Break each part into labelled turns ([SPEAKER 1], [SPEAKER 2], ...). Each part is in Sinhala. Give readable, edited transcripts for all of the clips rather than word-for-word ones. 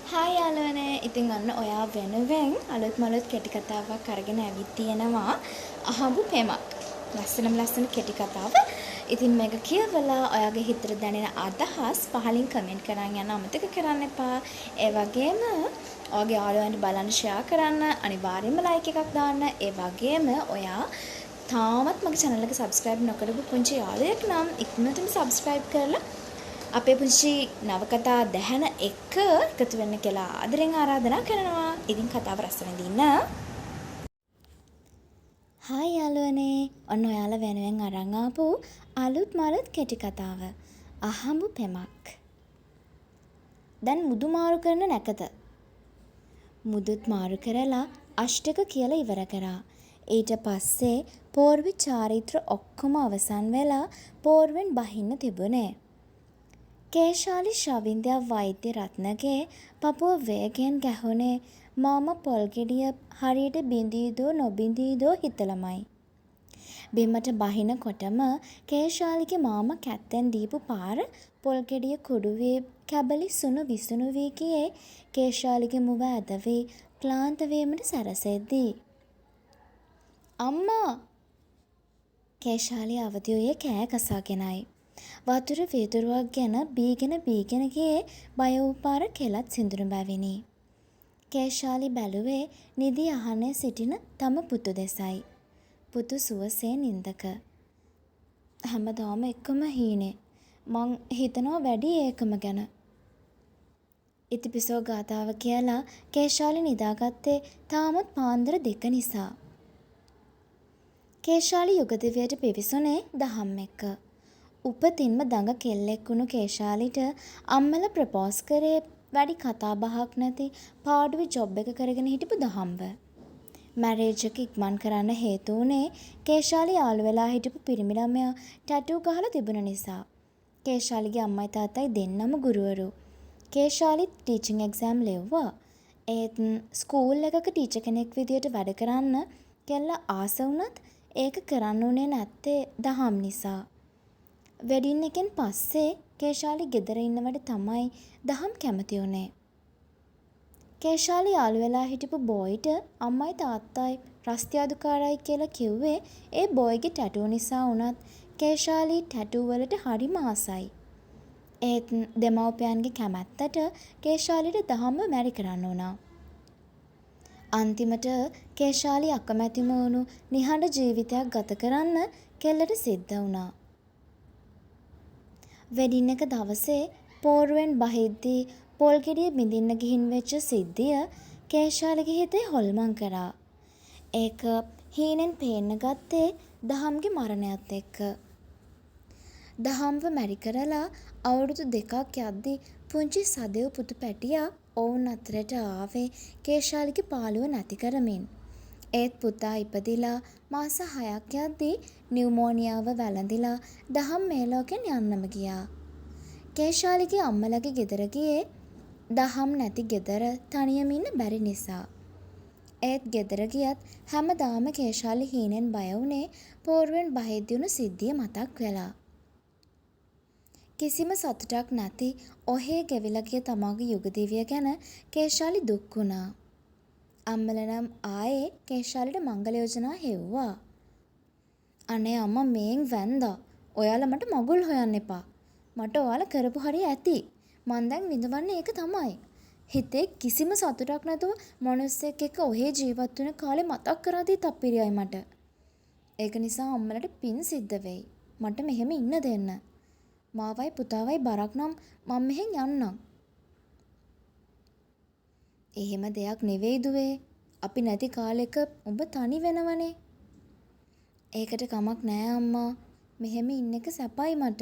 [SPEAKER 1] හායි යාළුවනේ. ඉතින් ඔන්න ඔයා වෙනුවෙන් අලුත්ම අලුත් කෙටි කතාවක් අරගෙන ඇවිත් තියෙනවා. අහඹු පෙමක්. ලස්සනම ලස්සන කෙටි කතාව. ඉතින් මේක කියවලා ඔයාගේ හිතට දැනෙන අදහස් පහලින් කමෙන්ට් කරන් යන්න අමතක කරන්න එපා. ඒ වගේම ඔයාගේ යාළුවන්ට බලන්න ෂෙයා කරන්න, අනිවාර්යයෙන්ම ලයික් එකක් දාන්න. ඒ වගේම ඔයා තාමත් මගේ චැනල් එක සබ්ස්ක්‍රයිබ් නොකරපු පුංචි යාළුවෙක් නම් ඉක්මනටම සබ්ස්ක්‍රයිබ් කරලා අපේ පුංචි නවකතා දැහැන එක්ක එකතු වෙන්න කියලා ආදරෙන් ආරාධනා කරනවා. ඉතින් කතාව රස විඳින්න. හායි යාළුවනේ. ඔන්න ඔයාලා වෙනුවෙන් අරන් ආපු අලුත්ම අලුත් කෙටි කතාව. අහඹු පෙමක්. දැන් මුදු මාරු කරන නැකත. මුදුත් මාරු කරලා අෂ්ටක කියලා ඉවර කරා. ඊට පස්සේ පෝරුවේ චාරිත්‍ර ඔක්කොම අවසන් වෙලා පෝරුවෙන් බහින්න තිබුණේ. කේශාලි ශවින්දයා වෛද්‍යරත්නගේ පපුව වේගයෙන් ගැහුණේ මාමා පොල් ගෙඩිය හරියට බිඳීදෝ නොබිඳීදෝ හිතලමයි. බිමට බහින කොටම කේශාලිගේ මාමා කැත්තෙන් දීපු පාර පොල් ගෙඩිය කුඩු වී කැබලි සුණු විසුණු වී ගියේ කේශාලිගේ මුව ඇද වී ක්ලාන්ත වීමට සැරසෙද්දී. අම්මා! කේශාලි අවදි වූයේ කෑ ගසාගෙනයි. වතුර වීදුරුවක් ගෙන බීගෙන බීගෙන ගියේ බය වූ පාර කෙලත් සිඳුණු බැවිනි. කේශාලි බැලුවේ නිදි අහනේ සිටින තම පුතු දෙසයි. පුතු සුවසේ නින්දක. හැමදාම එකම හීනේ. මං හිතනවා වැඩියි ඒකම ගැන. ඉතිපිසෝ ගාථාව කියලා කේශාලි නිදාගත්තේ තාමත් පාන්දර 2 නිසා. කේශාලි යුගදිවයට පිවිසුනේ දහම් එක්ක. උපතින්ම දඟ කෙල්ලෙක් වුණු කේශාලිට අම්මලා ප්‍රපෝස් කරේ වැඩි කතා බහක් නැති පාඩුවේ ජොබ් එක කරගෙන හිටපු දහම්ව. මැරේජ් එක ඉක්මන් කරන්න හේතු වුණේ කේශාලි යාළු වෙලා හිටපු පිරිමි ළමයා ටැටූ ගහලා තිබුණ නිසා. කේශාලිගේ අම්මයි තාත්තයි දෙන්නම ගුරුවරු. කේශාලිත් ටීචිං එක්සෑම් ලිව්වා. ඒත් ස්කූල් එකක ටීචර් කෙනෙක් විදියට වැඩ කරන්න කෙල්ල ආස වුණත් ඒක කරන්න වුණේ නැත්තේ දහම් නිසා. වෙඩින් එකෙන් පස්සේ කේශාලි ගෙදර ඉන්න වැඩ තමයි දහම් කැමති වුණේ. කේශාලි යාළු වෙලා හිටපු බෝයිට අම්මයි තාත්තයි රස්තියාදුකාරයි කියලා කිව්වේ ඒ බෝයිගේ ටැටූ නිසා වුණත් කේශාලි ටැටූ වලට හරිම ආසයි. ඒත් දෙමව්පියන්ගේ කැමැත්තට කේශාලිට දහම්ව මැරි කරන්න වුණා. අන්තිමට කේශාලි අකමැතිම වුණු නිහඬ ජීවිතයක් ගත කරන්න කෙල්ලට සිද්ධ වුණා. වෙඩින් එක දවසේ පෝරුවෙන් බහිද්දී පොල් ගෙඩිය බිඳින්න ගිහින් වෙච්ච සිද්ධිය කේශාලිගේ හිතේ හොල්මන් කරා. ඒක හීනෙන් පේන්න ගත්තේ දහම්ගේ මරණයත් එක්ක. දහම්ව මැරි කරලා අවුරුදු 2ක් යද්දි පුංචි සදෙව් පුතු පැටියා ඔවුන් අතරට ආවේ කේශාලිගේ පාළුව නැති කරමින්. ඒත් පුතා ඉපදිලා මාස 6ක් යද්දී නියුමෝනියාව වැළඳිලා දහම් මේ ලෝකෙන් යන්නම ගියා. කේශාලිගේ අම්මලගේ ගෙදර ගියේ දහම් නැති ගෙදර තනියම ඉන්න බැරි නිසා. ඒත් ගෙදර ගියත් හැමදාම කේශාලි හීනෙන් බය වුණේ පෝරුවෙන් බහිද්දී වුණු සිද්ධිය මතක් වෙලා. කිසිම සතුටක් නැති ඔහේ ගෙවිලා ගිය තමාගේ යුගදිවිය ගැන කේශාලි දුක් වුණා. අම්මලා නම් ආයේ කේශාලිට මංගල යෝජනා හෙව්වා. අනේ අම්මා මේන් වැන්දා. ඔයාලා මට මගුල් හොයන්න එපා. මට ඔයාලා කරපු හරිය ඇති. මං දැන් විඳවන්නේ ඒක තමයි. හිතේ කිසිම සතුටක් නැතුව මනුස්සයෙක් එක්ක ඔහේ ජීවත් වෙන කාලේ මතක් කරද්දිත් අප්පිරියයි මට. ඒක නිසා අම්මලට පින් සිද්ධ වෙයි. මට මෙහෙම ඉන්න දෙන්න. මාවයි පුතාවයි බරක් නම් මං මෙහෙන් යන්නම්. එහෙම දෙයක් නෙවෙයි දුවේ. අපි නැති කාලෙක උඹ තනි වෙනවනේ. ඒකට කමක් නෑ අම්මා. මෙහෙම ඉන්න එක සැපයි මට.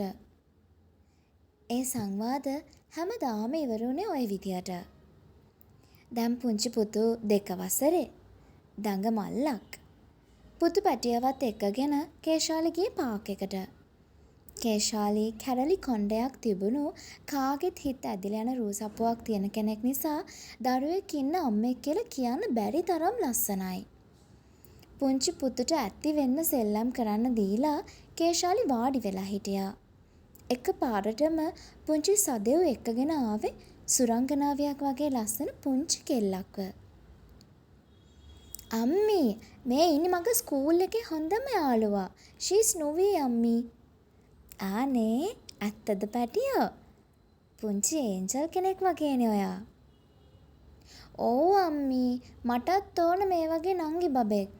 [SPEAKER 1] ඒ සංවාද හැමදාම ඉවර වුණේ ඔය විදියට. දැන් පුංචි පුතු 2 වසරේ. දඟ මල්ලක්. පුතු පැටියවත් එක්කගෙන කේශාලි ගියේ පාක් එකට. කේශාලි කැරලි කොණ්ඩයක් තිබුණු කාගෙත් හිත ඇදිලා යන රූ සපුවක් තියෙන කෙනෙක් නිසා දරුවෙක් ඉන්න අම්මෙක් කියලා කියන්න බැරි තරම් ලස්සනයි. පුංචි පුතුට ඇති වෙන්න සෙල්ලම් කරන්න දීලා කේශාලි වාඩි වෙලා හිටියා. එක පාරටම පුංචි සදෙව් එක්කගෙන ආවේ සුරංගනාවියක් වගේ ලස්සන පුංචි කෙල්ලක්ව. අම්මී, මේ ඉන්නේ මගේ ස්කූල් එකේ හොඳම යාළුවා. ෂී ඉස් නුවී අම්මී. ආනේ, ඇත්තද පැටියෝ? පුංචි ඒන්ජල් කෙනෙක් වගේනේ ඔයා. ඔව් අම්මී, මටත් ඕන මේ වගේ නංගි බබෙක්.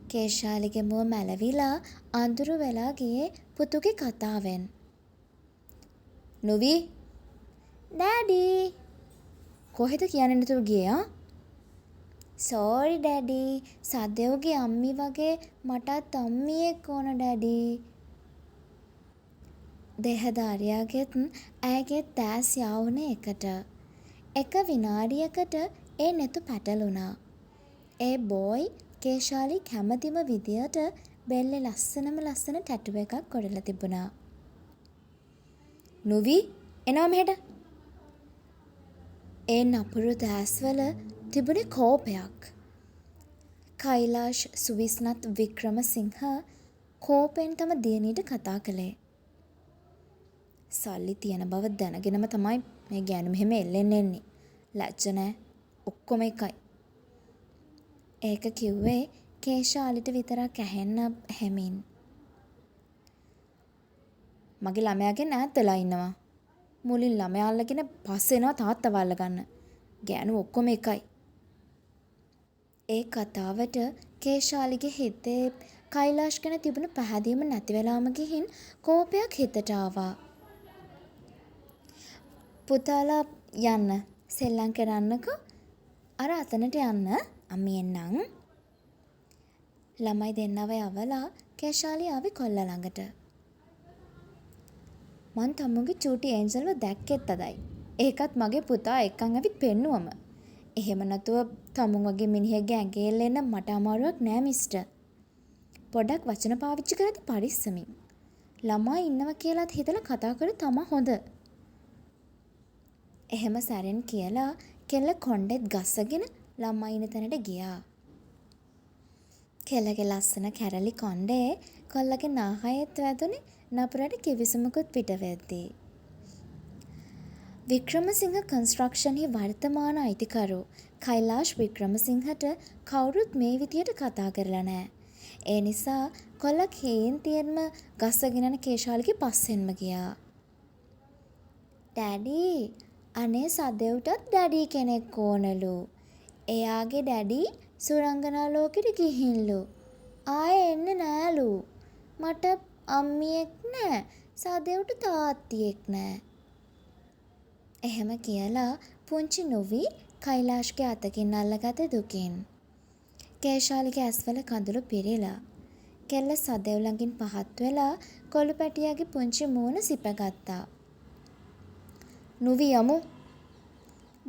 [SPEAKER 1] කේශාලිගේ මුව මැලවිලා අඳුරු වෙලා ගියේ පුතුගේ කතාවෙන්. නුවී, ඩැඩී, කොහෙද කියන්නේ නැතුව ගියේ ආ? සෝරි ඩැඩී, සදෙව්ගේ අම්මි වගේ මටත් අම්මියෙක් ඕන ඩැඩී. දේහධාරියාගෙත් ඇයගෙත් දෑස් යා වුණේ එකට. එක විනාඩියකට ඒ නෙතු පැටලුණා. ඒ බෝයි කේශාලි කැමතිම විදියට බෙල්ලේ ලස්සනම ලස්සන ටැටු එකක් කොටලා තිබුණා. නුවී, එනවා මෙහෙට. ඒ නපුරු දෑස්වල තිබුණේ කෝපයක්. කෛලාෂ් සුවිස්නත් වික්‍රමසිංහ කෝපයෙන් තම දියණියට කතා කළේ. සල්ලි තියෙන බව දැනගෙනම තමයි මේ ගෑනු මෙහෙම එල්ලෙන්න එන්නේ. ලැජ්ජ නෑ. ඔක්කොම එකයි. ඒක කිව්වේ කේශාලිට විතරක් ඇහෙන්න හෙමින්. මගේ ළමයාගෙන් ඈත් වෙලා ඉන්නවා. මුලින් ළමයා අල්ලගෙන පස්සේ එනවා තාත්තව අල්ලගන්න. ගෑනු ඔක්කොම එකයි. ඒ කතාවට කේශාලිගේ හිතේ කෛලාෂ් ගැන තිබුණු පැහැදීම නැති වෙලාම ගිහින් කෝපයක් හිතට ආවා. පුතාලා යන්න සෙල්ලම් කරන්නකෝ. අර අතනට යන්න, අම්මි එන්නම්. ළමයි දෙන්නව යවලා කේශාලි ආවේ කොල්ලා ළඟට. මං තමුන්ගේ චූටි ඒන්ජල්ව දැක්කෙත් අදයි. ඒකත් මගේ පුතා එක්කන් ඇවිත් පෙන්නුවම. එහෙම නැතුව තමුන් වගේ මිනිහෙක්ගේ ඇඟේ එල්ලෙන්න මට අමාරුවක් නෑ මිස්ටර්. පොඩ්ඩක් වචන පාවිච්චි කරද්දි පරිස්සමින්. ළමයි ඉන්නවා කියලාත් හිතලා කතා කරොත් තමා හොඳ. එහෙම සැරෙන් කියලා කෙල්ල කොණ්ඩෙත් ගසගෙන ළමයි ඉන්න තැනට ගියා. කෙල්ලගේ ලස්සන කැරලි කොණ්ඩේ කොල්ලගේ නාහයෙත් වැදුනේ නපුරට කිවිසුමකුත් පිට වෙද්දී. වික්‍රමසිංහ කන්ස්ට්‍රක්ෂන්හි වර්තමාන අයිතිකරු කෛලාෂ් වික්‍රමසිංහට කවුරුත් මේ විදියට කතා කරලා නෑ. ඒ නිසා කොල්ලා කේන්තියෙන්ම ගසගෙන යන කේශාලිගේ පස්සෙන්ම ගියා. ඩැඩී, අනේ සදෙව්ටත් ඩැඩී කෙනෙක් ඕනලු. එයාගේ ඩැඩී සුරංගනා ලෝකෙට ගිහින්ලු. ආයෙ එන්නේ නෑලු. මට අම්මියෙක් නෑ, සදෙව්ට තාත්තියෙක් නෑ. එහෙම කියලා පුංචි නුවී කෛලාෂ්ගේ අතකින් අල්ලගත්තේ දුකින්. කේශාලිගේ ඇස්වල කඳුළු පිරීලා. කෙල්ල සදෙව් ළඟින් පහත් වෙලා කොළු පැටියාගේ පුංචි මූණ සිපගත්තා. නුවී යමු.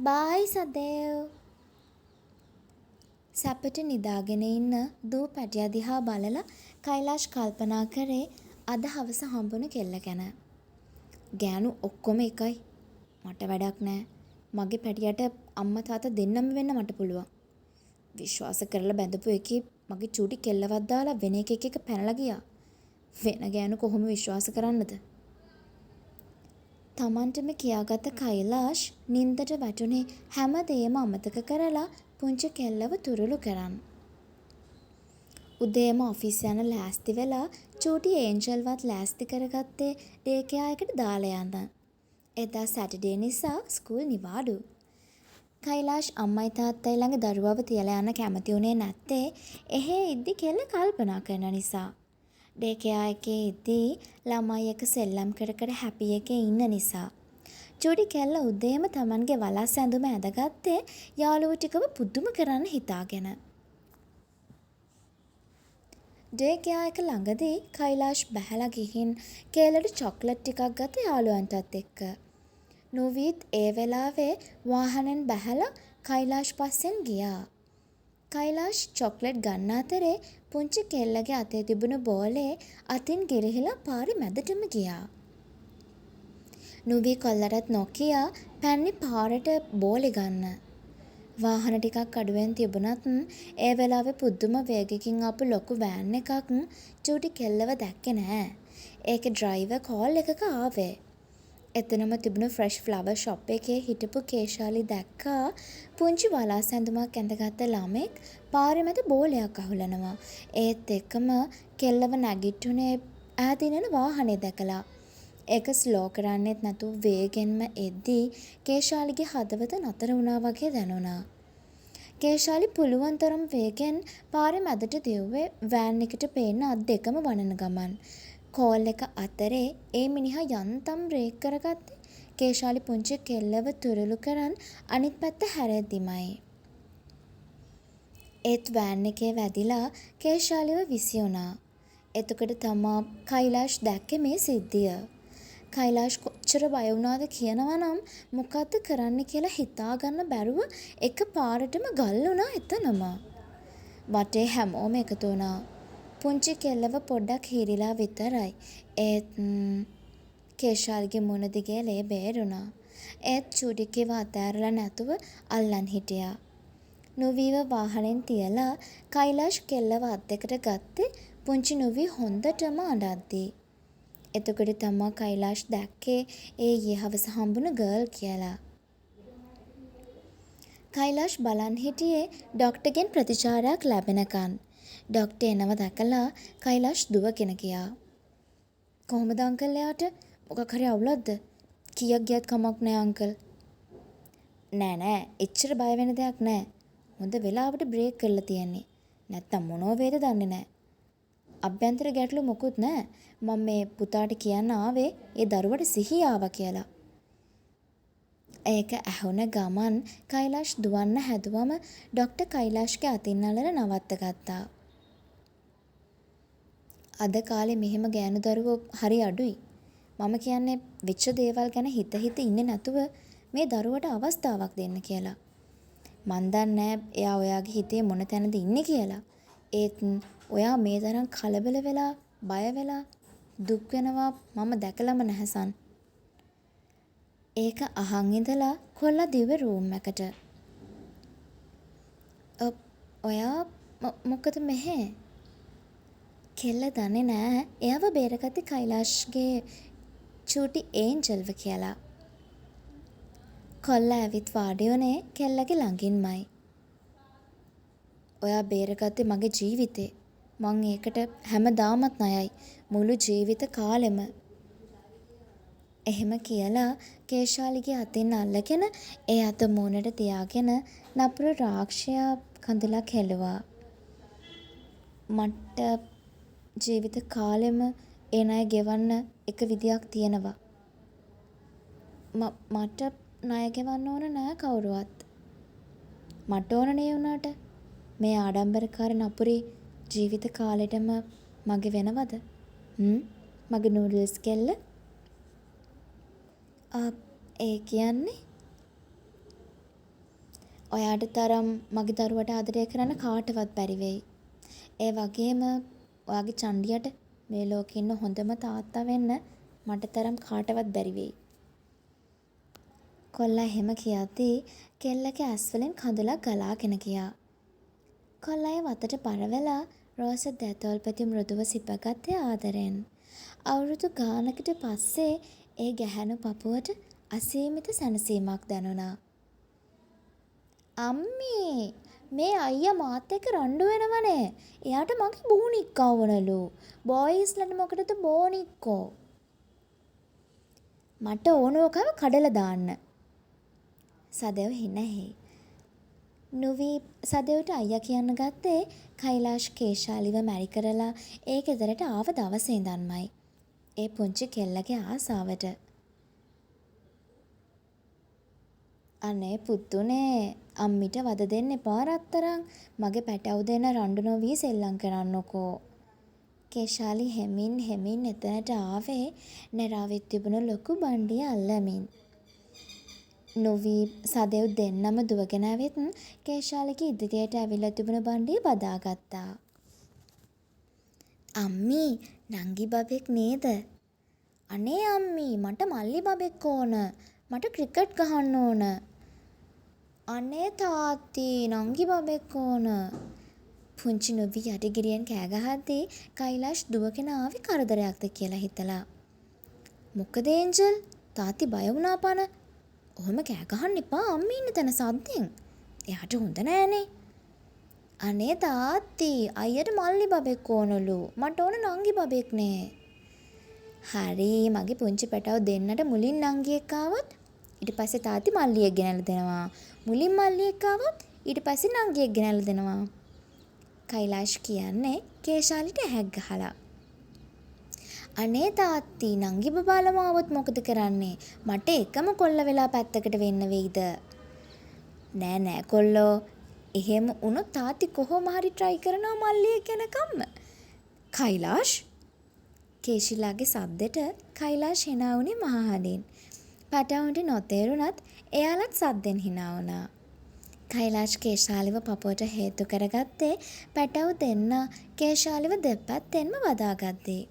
[SPEAKER 1] බායි සදෙව්. සැපට නිදාගෙන ඉන්න දූ පැටියා දිහා බලලා කෛලාෂ් කල්පනා කරේ අද හවස හම්බුණු කෙල්ල ගැන. ගෑනු ඔක්කොම එකයි. මට වැඩක් නෑ. මගේ පැටියට අම්මා තාත්තා දෙන්නම වෙන්න මට පුළුවන්. විශ්වාස කරලා බැඳපු එකේ මගේ චූටි කෙල්ලවත් දාලා වෙන එකෙක් එක්ක පැනලා ගියා. වෙන ගෑනු කොහොම විශ්වාස කරන්නද? තමන්ටම කියාගත කෛලාෂ් නින්දට වැටුනේ හැම දේම අමතක කරලා පුංචි කෙල්ලව තුරුළු කරන්. උදේම ඔෆිස් යන ලෑස්ති වෙලා චූටි ඒන්ජල්වත් ලෑස්ති කරගත්තේ ඩේ කෙයා එකට දාලා යන්න. එදා සැටර්ඩේ නිසා ස්කූල් නිවාඩු. කෛලාෂ් අම්මයි තාත්තයි ළඟ දරුවව තියලා යන්න කැමති වුණේ නැත්තේ එහෙ ඉද්දි කෙල්ල කල්පනා කරන නිසා. ඩේ කෙයා එකේ ඉද්දි ළමයි එක්ක සෙල්ලම් කර කර හැපි එකේ ඉන්න නිසා. චූටි කෙල්ල උදේම තමන්ගේ වලස් ඇඳුම ඇඳගත්තේ යාළුවෝ ටිකව පුදුම කරන්න හිතාගෙන. ඩේ කෙයා එක ළඟදී කෛලාෂ් බැහැලා ගිහින් කෙල්ලට චොක්ලට් ටිකක් ගත්ත යාළුවන්ටත් එක්ක. නුවීත් ඒ වෙලාවේ වාහනෙන් බැහැලා කෛලාෂ් පස්සෙන් ගියා. කෛලාෂ් චොක්ලට් ගන්න අතරේ පුංචි කෙල්ලගේ අතේ තිබුණු බෝලේ අතින් ගිලිහිලා පාරේ මැදටම ගියා. නුවී කොල්ලටත් නොකියා පැන්නේ පාරට බෝලේ ගන්න. වාහන ටිකක් අඩුවෙන් තිබුණත් ඒ වෙලාවේ පුදුම වේගයකින් ආපු ලොකු වෑන් එකක් චූටි කෙල්ලව දැක්කේ නෑ. ඒකේ ඩ්‍රයිවර් කෝල් එකක ආවේ. එතනම තිබුණු ෆ්‍රෙෂ් ෆ්ලවර් ෂොප් එකේ හිටපු කේශාලි දැක්කා පුංචි වලාස් ඇඳුමක් ඇඳගත්ත ළමෙක් පාරේ මැද බෝලයක් අහුලනවා. ඒත් එක්කම කෙල්ලව නැගිට්ටුනේ ඈතින් එන වාහනේ දැකලා. ඒක ස්ලෝ කරන්නෙත් නැතුව වේගෙන්ම එද්දී කේශාලිගේ හදවත නතර වුණා වගේ දැනුණා. කේශාලි පුළුවන් තරම් වේගෙන් පාරේ මැදට දිව්වේ වෑන් එකට පේන්න අත් දෙකම වනන ගමන්. කෝල් එක අතරේ ඒ මිනිහා යන්තම් බ්‍රේක් කරගත්තේ කේශාලි පුංචි කෙල්ලව තුරුළු කරන් අනිත් පැත්ත හැරෙද්දිමයි. ඒත් වෑන් එකේ වැදිලා කේශාලිව විසි වුණා. එතකොට තමා කෛලාෂ් දැක්කේ මේ සිද්ධිය. කෛලාෂ් කොච්චර බය වුණාද කියනවා නම් මොකද්ද කරන්නේ කියලා හිතා ගන්න බැරුව එක පාරටම ගල් වුණා එතනම. වටේ හැමෝම එකතු වුණා. පුංචි කෙල්ලව පොඩ්ඩක් හීරිලා විතරයි. ඒත් කේශාලිගේ මූණ දිගේ ලේ බේරුණා. ඒත් චූටික්කිව අතෑරලා නැතුව අල්ලන් හිටියා. නුවීව වාහනෙන් තියලා කෛලාෂ් කෙල්ලව අත් දෙකට ගත්තේ පුංචි නුවී හොඳටම අඬද්දී. එතකොට තමා කෛලාෂ් දැක්කේ ඒ ඊයේ හවස හම්බුණු ගර්ල් කියලා. කෛලාෂ් බලන් හිටියේ ඩොක්ටර්ගෙන් ප්‍රතිචාරයක් ලැබෙනකන්. ඩොක්ටර් එනවා දැකලා කෛලාෂ් දුවගෙන ගියා. කොහොමද අංකල් එයාට? මොකක් හරි අවුලක්ද? කීයක් ගියත් කමක් නෑ අංකල්. නෑ නෑ, එච්චර බය වෙන දෙයක් නෑ. හොඳ වෙලාවට බ්‍රේක් කරලා තියෙන්නේ. නැත්තම් මොනව වේද දන්නේ නෑ. අභ්‍යන්තර ගැටලු මොකුත් නෑ. මං මේ පුතාට කියන්න ආවේ ඒ දරුවට සිහිය ආවා කියලා. ඒක ඇහුන ගමන් කෛලාෂ් දුවන්න හැදුවම ඩොක්ටර් කෛලාෂ්ගේ අතින් අල්ලලා නවත්ත ගත්තා. අද කාලේ මෙහෙම ගෑනු දරුවෝ හරි අඩුයි. මම කියන්නේ වෙච්ච දේවල් ගැන හිත හිත ඉන්නේ නැතුව මේ දරුවට අවස්ථාවක් දෙන්න කියලා. මං දන්නේ නෑ එයා ඔයාගේ හිතේ මොන තැනද ඉන්නේ කියලා. ඒත් ඔයා මේ තරම් කලබල වෙලා, බය වෙලා, දුක් වෙනවා මම දැකලම නැහැ සන්. ඒක අහන් ඉඳලා කොල්ලා දිව්වේ රූම් එකට. ඔයා මොකද මෙහෙ? කෙල්ල දන්නේ නෑ එයාව බේරගත්තේ කෛලාෂ්ගේ චූටි ඒන්ජල්ව කියලා. කොල්ලා ඇවිත් වාඩි වුණේ කෙල්ලගේ ළඟින්මයි. ඔයා බේරගත්තේ මගේ ජීවිතේ. මං ඒකට හැමදාමත් ණයයි. මුළු ජීවිත කාලෙම. එහෙම කියලා කේශාලිගේ අතින් අල්ලගෙන ඒ අත මූණට තියාගෙන නපුරු රාක්ෂයා කඳුලක් හෙළුවා. මට ජීවිත කාලෙම ඒ ණය ගෙවන්න එක විදියක් තියෙනවා. මට ණය ගෙවන්න ඕන නෑ කවුරුවත්. මට ඕනනේ ඒ වුණාට. මේ ආඩම්බරකාර නපුරේ ජීවිත කාලෙටම මගේ වෙනවද? මගේ නූඩල්ස් කෙල්ල. ඒ කියන්නේ? ඔයාට තරම් මගේ දරුවට ආදරය කරන්න කාටවත් බැරි වෙයි. ඒ වගේම ඔයාගේ චණ්ඩියට මේ ලෝකේ ඉන්න හොඳම තාත්තා වෙන්න මට තරම් කාටවත් බැරි වෙයි. කොල්ලා එහෙම කියද්දී කෙල්ලගේ ඇස් වලින් කඳුලක් ගලාගෙන ගියා. කොල්ලා ඒ වතට බර වෙලා රෝස දෙතොල්පැති මෘදුව සිපගත්තේ ආදරෙන්. අවුරුදු ගානකට පස්සේ ඒ ගැහැණු පපුවට අසීමිත සැනසීමක් දැනුණා. අම්මී, මේ අයියා මාත් එක්ක රණ්ඩු වෙනවනේ. එයාට මගේ බෝනික්කා ඕනලු. බෝයිස්ලට මොකටද බෝනික්කෝ? මට ඕන ඕකව කඩලා දාන්න. සදෙව් හිනහි. නුවී සදෙව්ට අයියා කියන්න ගත්තේ කෛලාෂ් කේශාලිව මැරි කරලා ඒ ගෙදරට ආව දවසේ ඉඳන්මයි. ඒ පුංචි කෙල්ලගේ ආසාවට. අනේ පුතුනේ, අම්මිට වද දෙන්න එපා රත්තරන්. මගේ පැටව් දෙන්න රණ්ඩු නොවී සෙල්ලම් කරන්නකෝ. කේශාලි හෙමින් හෙමින් එතනට ආවේ නෙරාවෙත් තිබුණු ලොකු බණ්ඩිය අල්ලමින්. නුවී සදෙව් දෙන්නම දුවගෙන ඇවිත් කේශාලිගේ ඉදිරියට ඇවිල්ලා තිබුණු බණ්ඩිය බදාගත්තා. අම්මී, නංගි බබෙක් නේද? අනේ අම්මී, මට මල්ලි බබෙක් ඕන. මට ක්‍රිකට් ගහන්න ඕන. අනේ තාත්ති, නංගි බබෙක් ඕන. පුංචි නුවී යටිගිරියෙන් කෑ ගහද්දී කෛලාෂ් දුවගෙන ආවේ කරදරයක්ද කියලා හිතලා. මොකද ඒන්ජල්? තාත්ති බය වුණා පන. ඔහොම කෑ ගහන්න එපා අම්මි ඉන්න තැන සද්දෙන්. එයාට හොඳ නෑනේ. අනේ තාත්ති, අයියට මල්ලි බබෙක් ඕනලු. මට ඕන නංගි බබෙක් නේ. හරි, මගේ පුංචි පැටව් දෙන්නට මුලින් නංගියෙක් ආවොත් ඊට පස්සේ තාත්ති මල්ලියෙක් ගෙනල්ලා දෙනවා. මුලින් මල්ලියෙක් ආවොත් ඊට පස්සේ නංගියෙක් ගෙනල්ලා දෙනවා. කෛලාෂ් කියන්නේ කේශාලිට ඇහැක් ගහලා. අනේ තාත්ති, නංගි බබාලම ආවොත් මොකද කරන්නේ? මට එකම කොල්ල වෙලා පැත්තකට වෙන්න වෙයිද? නෑ නෑ කොල්ලෝ, එහෙම වුණොත් තාත්ති කොහොම හරි ට්‍රයි කරනවා මල්ලියෙක් එනකම්ම. කෛලාෂ්! කේශිලාගේ සද්දෙට කෛලාෂ් හිනා වුණේ මහ හඬින්. පැටවුන්ට නොතේරුණත් එයාලත් සද්දෙන් හිනා වුණා. කෛලාෂ් කේශාලිව පපුවට හේත්තු කරගත්තේ පැටව් දෙන්නා කේශාලිව දෙපැත්තෙන්ම වදාගද්දී.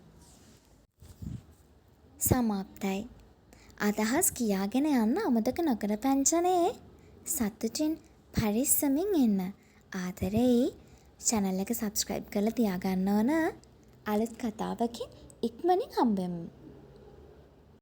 [SPEAKER 1] සමාප්තයි. අදහස් කියාගෙන යන්න අමතක නොකරපංචනේ. සතුටින් පරිස්සමින් ඉන්න. ආදරෙයි. චැනල් එක සබ්ස්ක්‍රයිබ් කරලා තියාගන්න ඕන. අලුත් කතාවකින් ඉක්මනින් හම්බෙමු.